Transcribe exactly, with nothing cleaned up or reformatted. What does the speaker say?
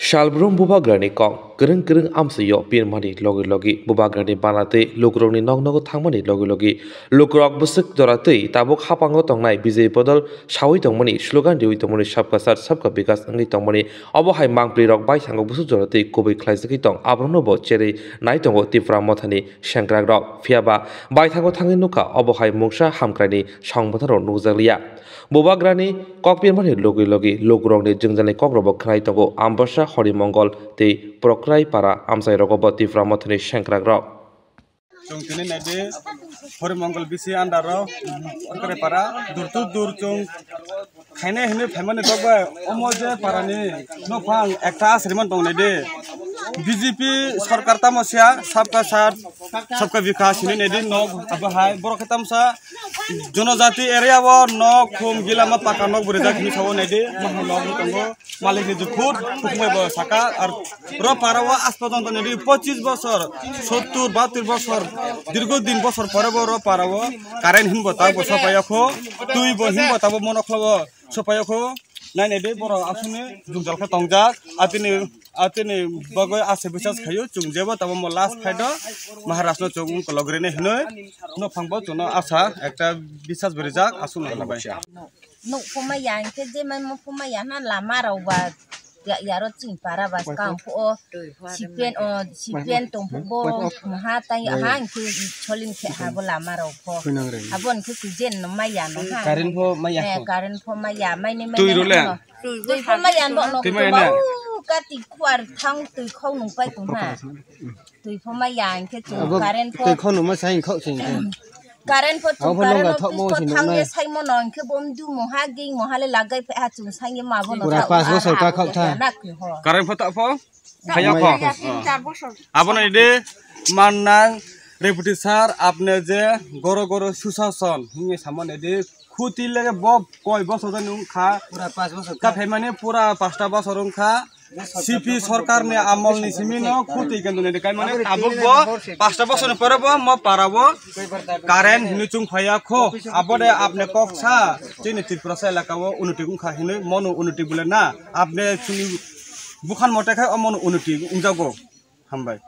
Salbrum bubagrani kok kwrwng kwrwng amsio pirmani logi logi bubagrani bana tei lukurokni nok nogo thangmani logi logi lukurok bwswk jora tei tabuk hapango tongnai Bijay Bodol sawi tongmani slogan riwi tongmani Sabka Saath Sabka Vikas wngwi tongmani obo hai mangpli rok bai thango bwswk jora tei kubui khlaijagwi tong aborokno bo cherwi nai tongo Tipra Mothani sengkrak rok. Phiya ba baithango thangwi nukha obo hai mungsa hamkraini songbotharo nukjakliya. Bubagrani kokpirmani logi logi lukurokni jwngjalni kokrokbo khwnai tongo Ambasa, Horimongol tei Prokrai para amchairogo bo Tipra Mothani sengkrakrok. Chwng tini naidi Horimongol bisi andaro Prokrai para dur tu dur chwng khainai hinwi phaimani tokbai omo je parani nokphang ekta asriman tong naidi. B J P sarkar tamo siya sabka saath sabka vikas hinwi naidi nok abo hai borok khe tamsa jonojati area o nok khum gilama paka nok bo rijak hinwi sao naidi mahal nok tongo. Malikni je khud hukumai bo saka ar ro para o aspatal tongni ri pochis bosor, sottur, bahattur bosor, dirgo din bosor pore bo ro para o current hinbo ta bo sopai ya kho, twi bo hinbo ta bo mono khlo o sopai ya kho. Nai nai de borok aswkni jwngjal khe tongjak, atini atini bagwi ase bwsas khaio chwng jebo tamo mo last fight o Maharaj no chwng kolok rene hinwi nokphang bo chwngno asa ekta bisas bo rijak aswk no bai. Nuk pho ma ya, hingkhe je mai mo pho ma ya na lama rok ba ya, ya ro chini para ba skang pho o sipen o, sipen tong pho bo moha tai ha hingkhe solin khe ha bo lama rok pho. Abo hingkhe kujen no ma ya no ha. Current pho ma ya. Eh, pho. Current pho ma ya, mai ni mai. Twi na ro le? No. Twi pho ma ya no, no. Twi ma ya na? Bau ka ti khuar thang twi khau nung pai tong ha. Twi pho ma ya hingkhe chung abo current pho. Twi khau nung ma sai khau sing khe. Current pho chung abo pho current nongga office thokmo pho si thang nungnai. Ye sai mo no hingkhe bom du moha ging moha le lagai phe ha chung sai ye ma bo no. Pura thang pas ha bosor ha ka bo khok tha. Na khe ho. Current pho ta pho? Phai ya pho. Phai ya, tin char bosor. Abo no de mannang deputy sir apne je goro goro susason hinge samane de khuti lege bo koi bosor jani wngkha. Pura pas bosor ka. Ka phaimani pura pasta bosor wngkha. C P sarkar ni amol ni simi no khuti khe nuni de kai mane tabuk bo pasta bosor ni pore bo mo para bo current hini chung phai ya kho. Abo de apne kok sa chini Tripura sa elaka o unity wngkha hinwi mono unity bole na apne chini bukhan mote khai omono unity wngjago. Hambai.